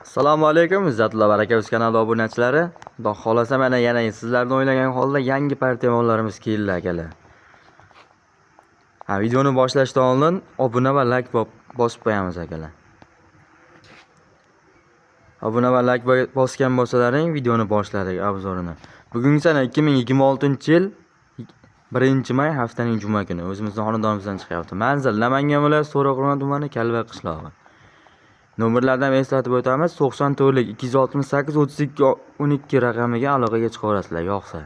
Assalomu alaykum, izzatli Baraka Uz kanali obunachilari. Xudo xolasa mana yana sizlarni o'ylagan holda yangi partiya mollarimiz keldi akalar. Ha, videoni boshlashdan oldin obuna va like bosib qo'yamiz akalar. Obuna va like bosgan bo'lsalaring videoni boshladik obzorini. Bugungi sana 2026-yil 1 may haftaning juma kuni o'zimizning xonadonimizdan chiqyapti. Manzil Namangan viloyati To'raqo'rg'on tumani Kalva qishlog'i. Nomerlardan eslatib o'tamiz: 94 268 32 12 raqamiga aloqaga chiqaverasizlar yoqsa.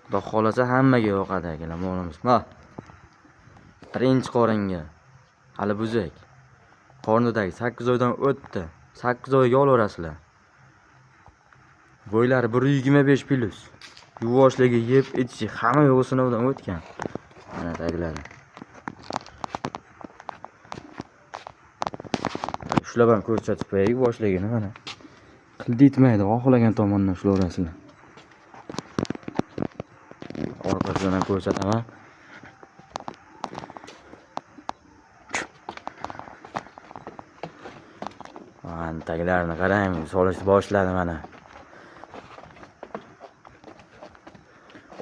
Xudo xolasa hammaga yoqadi akalar molimiz. Ma. Birinchi qoringa. Hali buzak. Qornidagi 8 oydan o'tdi. 8 oyga olaverasizlar. Bo'ylari 125 plus. Yuvoshligi, yeb ichishi hamma yo'g'i sinovdan o'tgan. Mana taglari. Shular ham ko'rsatib qo'yay yuvoshligini mana. Qilditmaydi, xohlagan tomondan ushlaverasizlar. Orqasidan ham ko'rsataman. Mana taglarini qarang, solishni boshladi mana.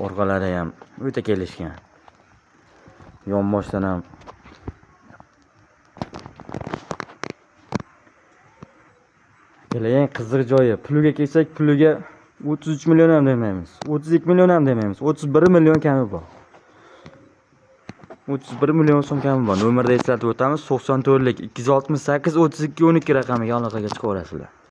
Orqalari ham o'ta kelishgan. Yonboshdan ham eng qiziq joyi, puliga kelsak, puliga 33 million ham demaymiz. 32 million ham demaymiz. 31 million kami bor. 31 million so'm kami bor. Nomerda eslatib o'tamiz: 94 268 32 12 raqamiga aloqaga chiqaverasizlar.